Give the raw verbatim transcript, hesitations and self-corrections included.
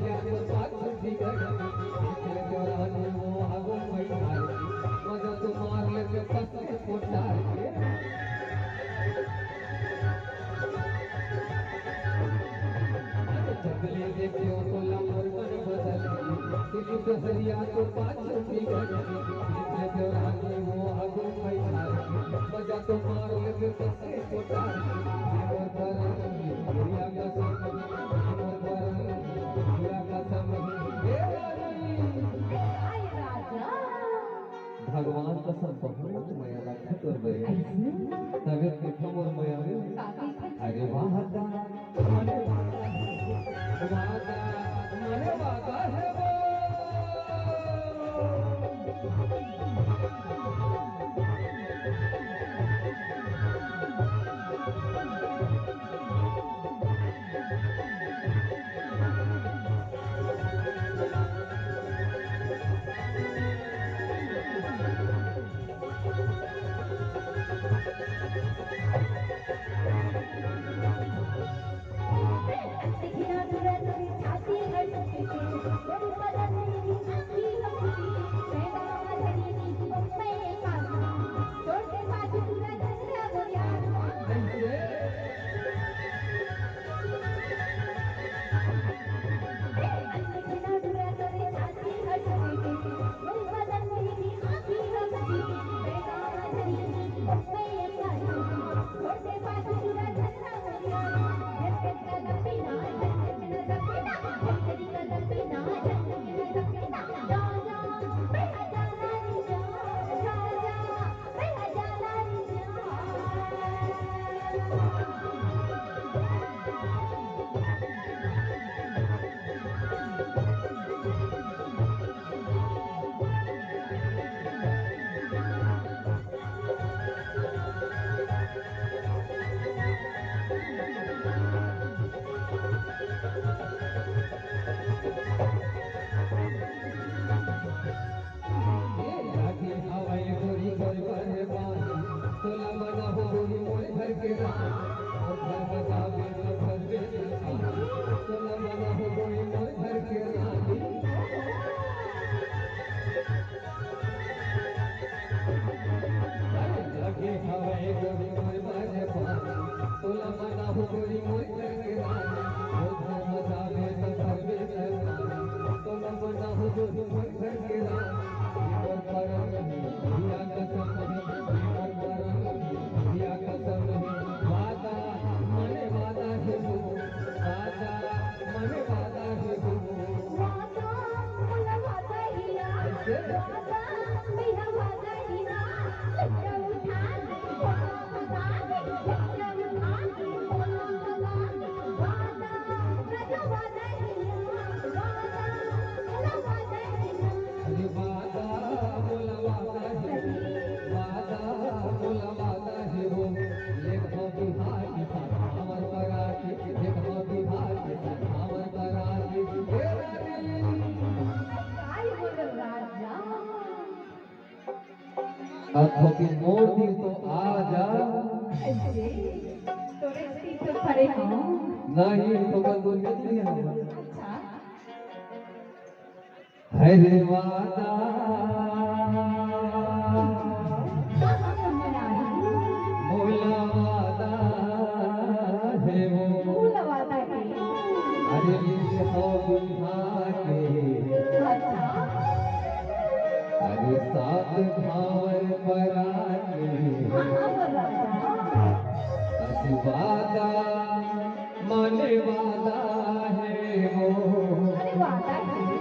या तो पाछू बिगड़, चले देवरानी वो आगू बैठार के, मजा तो मार लेते पत्ते कोठार के। जंगले देखियो तो लमर मन बदल, दिल तो हरिया तो पाछू बिगड़, चले देवरानी वो आगू बैठार के, मजा तो मार लेते पत्ते कोठार के। मोर बरन, भैया कसम, मोर बरन, भैया कसम, हे रानी। आय राजा। भगवान कसम बहुत मया लगथे तोर बरे। अइसे? तबे देखो मोर मया रे। का कहिथे? अरे वादा, मने वादा, वादा, मने वादा हे वो। लगे हवय गोरी मोर बर पानी, तोला मना हो गोरी मोर घर के रानी, ओ घर म जाबे त करबे शैतानी, तोला मना हो गोरी मोर घर के रानी, मोर परम हे, भैया कसम हे, मोर परम हे, भैया कसम हे, वादा, मने वादा हे वो, वादा, मने वादा हे वो। अरे वादा मोला वादा हे, वादा मोला वादा हे वो, लेखा बिहार के साथ हमर बराती, लेखा बिहार के साथ हमर बराती, हे रानी। काय बोल राजा? अब थोकिन मोर दिल तो आ जा। अरे, तोरे पीछे खड़े हूँ। नहीं, तो कल बोल के नहीं हम। अच्छा। हरे वादा, मोला वादा हे वो। मोला वादा हे। अरे, हो बिहार के। अच्छा। अरे सात भावर परानी, हाँ, हाँ, बोलो। अस वादा, मने वादा हे वो। अरे वादा हे।